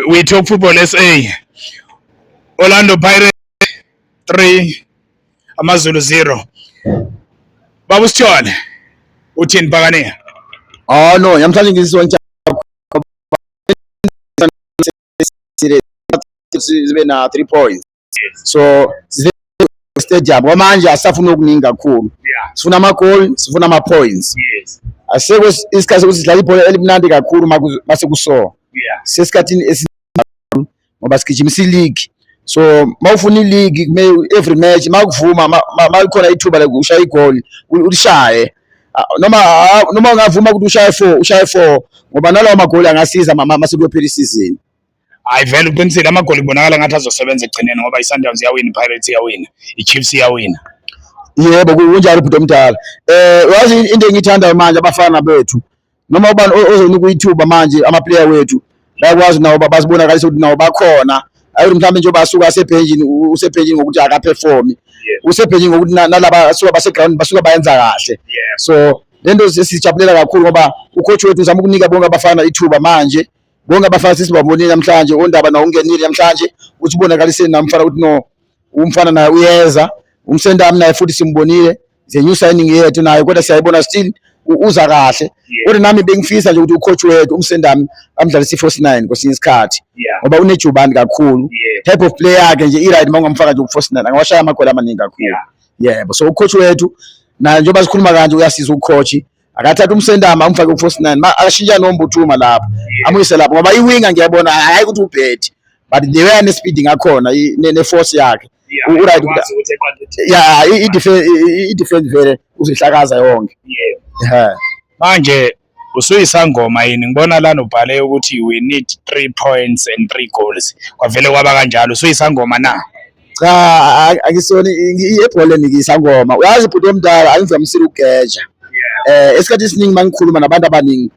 We talk football SA. Orlando Pirates 3, AmaZulu 0. Baba uSithole, uthini Bhakaniya? Oh no, namhlanje ngizizwa sibe na 3 points. So stadium kwamanje asafuna okuningi kakhulu. Sifuna ama goal, sifuna ama points. Asekho isikhathi sokuthi sidlale ibhola elimnandi kakhulu mase kuso. Sesikhathini esi ngoba sigijimisa i-league, so mawufuna i-league kumele every match makuvuma makukhona ithuba lokushaya igoli ulishaye. Noma ungavuma ukuthi ushaye 4, ushaye 4, ngoba nalawo magoli angasiza mase kuyophela isizini. Hayi vele uqinisile, amagoli kubonakala ngathi azosebenza ekugcineni ngoba i-Sundowns iyawina, i-Pirates iyawina, i-Chiefs iyawina. Yebo, kunjalo bhuti omdala. Wazi into engiyithandayo manje, abafana bethu noma ubani ozonika ithuba manje, ama-player wethu bayakwazi nawo bazibonakalisa ukuthi nawo bakhona. Ayi mhlawumbe njengoba asuka asebhenjini, usebhenjini ngokuthi akaperformi, usebhenjini ngokuthi nalaba asuka baseground basuka bayenza kahle. So lento sijabulela kakhulu ngoba ucoach wethu uzama ukunika bonke abafana ithuba manje. Bonke abafana sesibabonile namhlanje, ondaba nawo ungenile namhlanje ukuthi ubonakaliseni namfana ukuthi no, umfana naye uyeza. Umsendami naye futhi simbonile, the new signing yethu naye, kodwa siyayibona still uza kahle. Kodwa nami bengifisa nje ukuthi ucoach wethu umsendami amdlalise i-false nine kwesinye isikhathi ngoba unejubane kakhulu. Type of play yakhe nje i-right, uma ungamfaka nje ku-false nine angawashaya amagoli amaningi kakhulu. Yebo, so ucoach wethu naye njengoba sikhuluma kanje uyasiza. Ucoach akathatha umsendama amfake ku-false nine, akashintsha noMbuthuma lapho, amuyise lapho, ngoba iwinga ngiyabona hayi ukuthi ubad, but the way ane-speed ngakhona, ne-force yakhe u-right. Uyakwazi ukuthi eqande. Ya, i-defense vele uzoyihlakaza yonke. Manje usuyisangoma yini? Ngibona lana ubhale ukuthi we need 3 points and 3 goals. Kwavele kwaba kanjalo. Usuyisangoma na? Cha, akisona ebholeni ngiyisangoma. Uyazi bhuti omdala, angivamisile ukugeja. Esikhathi esiningi mangikhuluma nabantu abaningi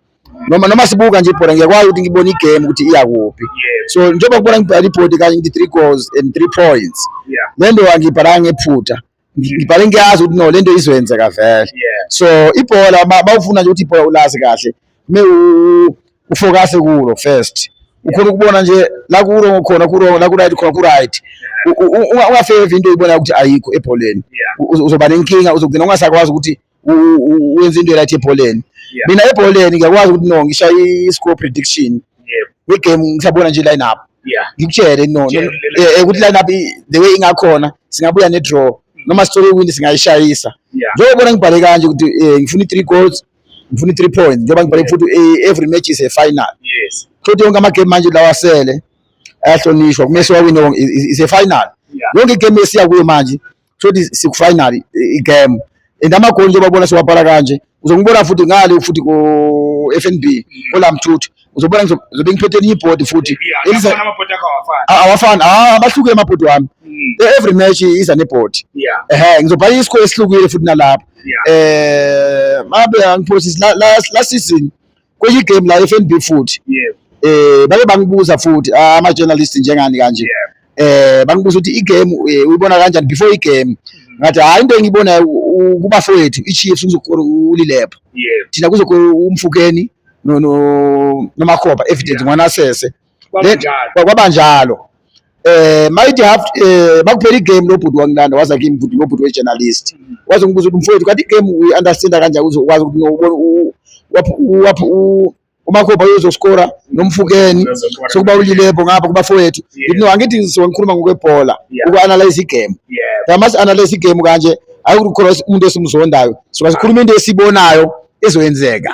noma sibuka nje ibhola, ngiyakwazi ukuthi ngibone igame ukuthi iya kuphi. So njengoba kubona ngibhala ibhodi kanye ngithi 3 goals and 3 points, le nto angiyibhalanga ngephutha, ngibhale ngiyazi ukuthi no, le nto izoyenzeka vele. So ibhola mawufuna nje ukuthi ibhola ulazi kahle, kumele ufocuse kulo first, ukhona ukubona nje la ku-wrong khona ku-wrong, la ku-right khona ku-right. Ungafevi into oyibona ukuthi ayikho ebholeni. Uzoba nenkinga, uzogcina ungasakwazi ukuthi wenze into right ebholeni. Mina ebholeni ngiyakwazi ukuthi no, ngishaye i-score prediction ngegame ngisabona nje line up, ngikutshele no, Tshele ukuthi line up the way ingakhona singabuya ne-draw noma sithole iwin, singayishayisa. Njengoba ubona ngibhale kanje ukuthi ngifuna i-3 goals, ngifuna i-3 points, njengoba ngibhale futhi every match is a final. Futhi yonke amagame manje lawa asele ayahlonishwa, kumele siwawine wonke, is a final. Yonke igame esiya kuyo manje futhi siku-final igame, and amagoli njengoba ubona siwabhala kanje, uzongibona futhi ngale futhi ku-FNB olamthuthu, uzobona ngizobe ngiphethe enye ibhodi futhi. Ngiyabona amabhodi akho awafani. Awafani, abahlukile amabhodi wami. Every match iza nebhodi. Ehe, ngizobhala iscore esihlukile futhi nalapho. Mabe angiphosisi, last season kwenye igame la FNB futhi bake bangibuza futhi ama journalist njengani kanje, bangibuza ukuthi igame uyibona kanjani before igame. Ngathi hayi, into engiyibonayo kubafowethu iChiefs kuzokora uLilepo, thina kuzokora uMofokeng no noMakgopa, evidence ngwanasese. Kwabanjalo. Kwabanjalo. Mayithi half makuphela igame, lo bhuti wangilanda waza kimi futhi, lo bhuti we-journalist waze ngibuza ukuthi mfowethu, kanti igame uyi-understanda kanjani, uzokwazi ukuthi no, ubone uMakgopa uzoskora noMofokeng, Uzoscora. sokuba uLilepo ngapha kubafowethu. Ngithi no, angithi ngisuke ngikhuluma ngokwebhola, uku-analyze igame. Mase analyze igame kanje, hayi ukuthi khona umuntu esimzondayo, suka sikhuluma into esibonayo ezoyenzeka.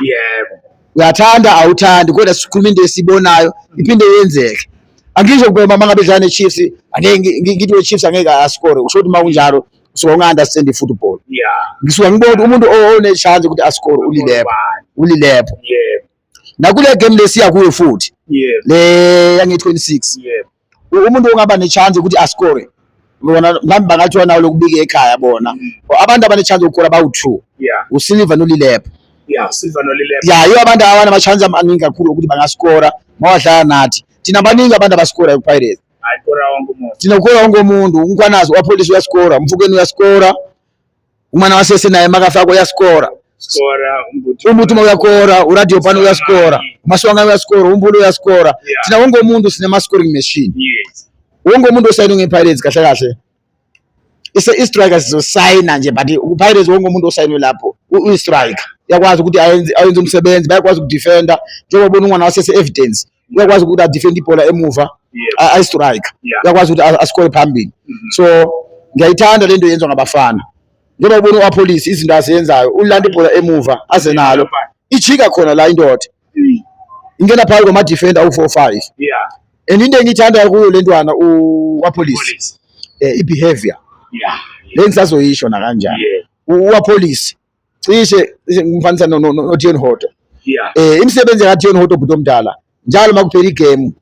Uyathanda awuthandi, kodwa sikhuluma into esibonayo iphinde yenzeke. Angisho kubema uma ngabe dlala ne-Chiefs, angeke ngithi we-Chiefs angeke ascore. Usho ukuthi uma kunjalo usuke unga-understand i-football. Ngisuka ngibona ukuthi umuntu one-chance ukuthi ascore uLilepo, uLilepo. Nakule game lesiya kuyo futhi le yange-26, umuntu ongaba ne-chance ukuthi ascore bona mhlawumbe bangathiwa nawo lokubika ekhaya bona abantu abane-chance yokukora bawu-two, uSilva noLilepo. Yeah, Silva noLilepo. Ya, yiyo abantu abanama-chance amaningi kakhulu ukuthi bangaskora mawadlala nathi. Thina baningi abantu abaskorayo ku-Pirates. Hayi, kora wonke umuntu. Thina kukora wonke umuntu. UMkhwanazi wapolisi uyaskora, uMofokeng uyaskora, umwana wasese naye makafaka uyaskora. Skora uMbuthuma. UMbuthuma uyakora, uRadiopane uyaskora. Maswanganyi uyaskora, uMbule uyaskora. Thina wonke umuntu sinema scoring machine. Wonke umuntu osayinwe ngePirates kahle kahle i-striker sizosayina nje, but uPirates wonke umuntu osayinwe lapho uyi-striker, uyakwazi ukuthi ayenze umsebenzi, bayakwazi ukudefenda njengoba ubona umwana wasese evidence, uyakwazi ukuthi adefend ibhola emuva, ayi-striker, uyakwazi ukuthi askore phambili. So ngiyayithanda lento yenziwa ngabafana, njengoba ubona u-Appollis izinto azenzayo, ulanda ibhola emuva aze nalo, ijika khona la indoda ingena phakathi kwama-defender awu-4 5. And into engiyithandayo kuyo le ntwana u-Appollis, Police. I-behavior le ngisazoyisho nakanjani. U-Appollis cishe ngimfanisa no-Deon Hotto. Imisebenzi kaDeon Hotto, bhuti omdala, njalo uma kuphela igame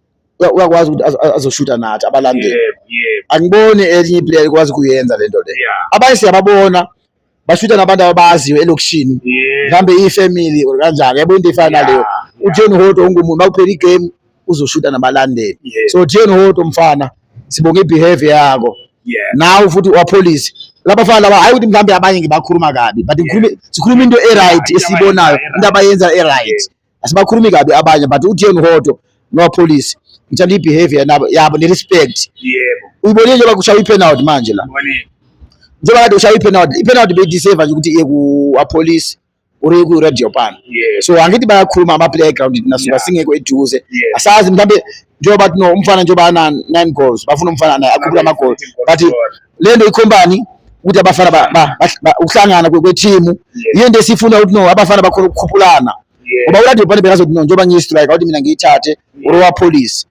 uyakwazi ukuthi azoshuta nathi abalandeli. Yebo, yebo. Angiboni elinye iplayer likwazi ukuyenza lento le. Abanye siyababona bashuta nabantu ababaziyo elokishini, mhlawumbe iyi-family or kanjani, yabo, into efana naleyo. UDeon Hotto ungumuntu uma kuphela igame uzoshuta nabalandeli. So Deon Hotto, mfana, sibonga i-behavior yakho. Nawe futhi u-Appollis, labafana laba, hayi ukuthi mhlawumbe abanye ngibakhuluma kabi, but sikhuluma into e-right into esiyibonayo, abayenzayo. Into abayenza e-right. Asibakhulumi kabi abanye, but uDeon Hotto no-Appollis ngithanda i-behavior nabo yabo ne-respect. Uyibonile njengoba kushaywa i-penalty manje la? Ngibonile. Njengoba kade ushaya i-penalty, i-penalty beyideserve nje ukuthi iye ku-Appollis or iye ku-Radiopane. So angithi bayakhuluma ama-player ground, nasuka singekho eduze. Asazi mhlawumbe njengoba bathi no umfana njengoba ana 9 goals, bafuna umfana naye akhuphule ama-goal, but le nto ikhombani ukuthi abafana ukuhlangana kwethimu yiyo into esifuna, ukuthi no abafana bakhona ukukhuphulana, ngoba uRadiopane bekazothi no njengoba ngiyi-striker, ukuthi mina ngiyithathe or u-Appollis.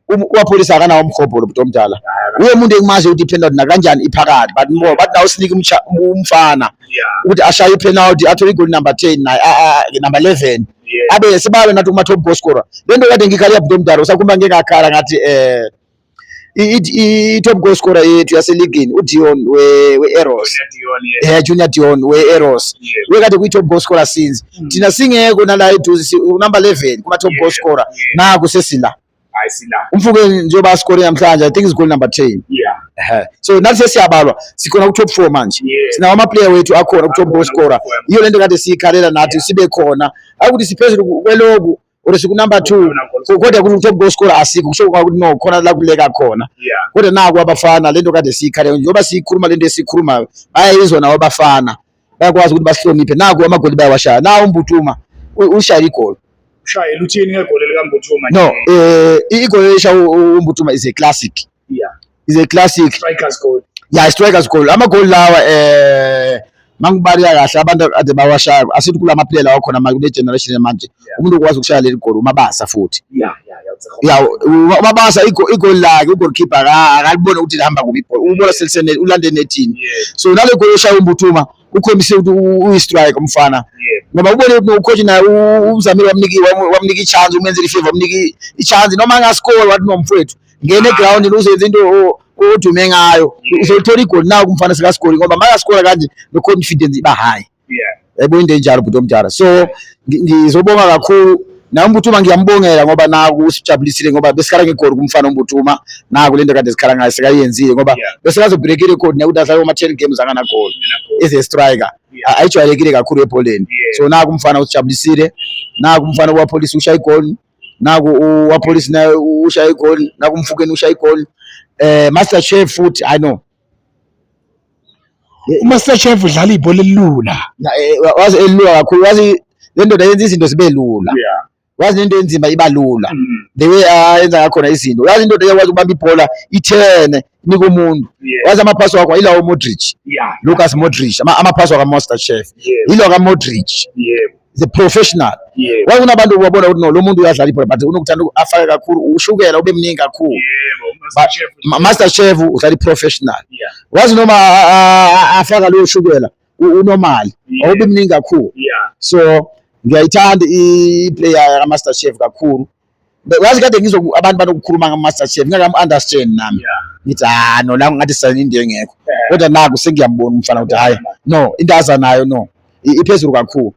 U-Appollis akanawo umhobholo, bhuti omdala, uye umuntu engimazi ukuthi i-penalty nakanjani iphakathi, but more but nawe sinike umfana ukuthi ashaye i-penalty, athole igoli number 10 naye, number 11, abe sibalwe nathi kuma-top goal scorer. Le nto kade ngikhalela, bhuti omdala, usakhuluma ngeke ngakhala ngathi i-top goal scorer yethu yaseligini uDion we-Arrows. Junior Dion, yeah. Junior Dion we-Arrows wekade kuyi-top goal scorer since thina singekho nala eduze, number 11 kuma-top goal scorer. Naku sesila. Hayi, sila. UMofokeng njengoba askore namhlanje, I think is goal number 10. Ehe. So nathi sesiyabalwa, sikhona ku-top 4 manje. Sinawo ama-player wethu akhona ku-top goal Akhona scorer. ku-top four. Yiyo lento kade siyikhalela nathi, sibe khona, hayi ukuthi siphezulu kweloku or siku-number 2, Khona goal scorer. kodwa ku-top goal scorer asikho, kusho ukuthi no khona la kuleka khona. Kodwa naku abafana lento kade siyikhalela, njengoba siyikhuluma lento esiyikhulumayo, bayayizwa nawo abafana, bayakwazi ukuthi basihloniphe. Naku amagoli bayawashaya, nawo uMbuthuma ushayile igoli. Ushayela uthini ngegoli likaMbuthuma? No, igoli elisha uMbuthuma is a classic. Is a classic. Strikers goal. Yeah, strikers goal. Amagoli lawa, mangibaleka kahle abantu ade bawashaya, asithi kulama player lawa khona manje kule generation manje, umuntu okwazi ukushaya leli goli uMabasa futhi. Yeah. Yeah, uMabasa igoli lakhe, ugoalkeeper akalibona ukuthi lihamba kuphi ibhola, ubona selisene ulande nethini. So nale goli eshaya uMbuthuma ukhombise ukuthi uyi-striker umfana, ngoba ubone ukuthi ucoach naye umzamile, wamnika i-chance, umenzele ifavor, wamnika i-chance noma angascore, wathi no mfowethu, ngena egroundini uzenze into odume ngayo, uzolithola igoli. Naku umfana sekaskori, ngoba makaskora kanje no-confidence iba high. Yabo, into enjalo, bhuti omdala. So ngizobonga kakhulu naye uMbuthuma, ngiyambongela ngoba naku usijabulisile, ngoba besikhala ngegoli kumfana uMbuthuma. Naku lento kade sikhala ngayo sekayenzile, ngoba besekazobreak irecord nekuthi adlale kuma-10 games anganagoli as a striker. Ayijwayelekile kakhulu ebholeni. So naku umfana usijabulisile, naku umfana wa-Appollis ushaya igoli, naku u-Appollis naye ushaya igoli, naku uMofokeng ushaya igoli, Master Chef futhi, I know. UMaster Chef udlala ibhola elilula. Wazi elula kakhulu, wazi le ndoda yenza izinto zibe lula. Wazi lento enzima iba lula. The way ayenza ngakhona izinto, wazi indoda iyakwazi ukubamba ibhola ithene inika umuntu. Wazi amaphasi wakho yilawo Modric. Lucas Modric, amaphasi waka Master Chef. Yilo ka Modric. The professional. Wazi kunabantu ubabona ukuthi no lo muntu uyadlala ibhola, but unokuthanda afake kakhulu ushukela, ube mningi kakhulu. Yebo, Master Chef. Master Chef udlala i-professional. Wazi noma afaka leyo shukela unormal, awubi mningi kakhulu. So ngiyayithanda i-player ka-Master Chef kakhulu. Wazi kade ngizwe abantu banokukhuluma nga-Master Chef, ngingakam-understand nami. Ngithi ah no, la ngathi sisayina into engekho. Kodwa naku sengiyambona umfana ukuthi hayi no, into aza nayo no iphezulu kakhulu.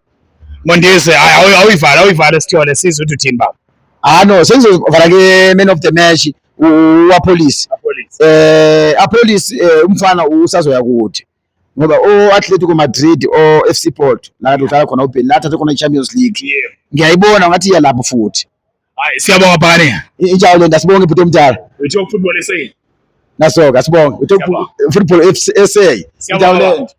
Mondise, hayi, awuyivale sithole sizwe ukuthi uthini, baba. Ah no, sengizovala ke man of the match u-Appollis. Appollis. Appollis, umfana usazoya kude. Ngoba o-Atletico Madrid, o-FC Porto la kade udlala khona uBenny, la athathe khona i-Champions League. Ngiyayibona ngathi iya lapho futhi. Hayi, siyabonga Bhakane. Injalo lento, asibonge bhuti omdala. We talk football SA. Naso-ke asibonge. We talk Siyabonga. football FC SA. Siyabonga. Injalo lento.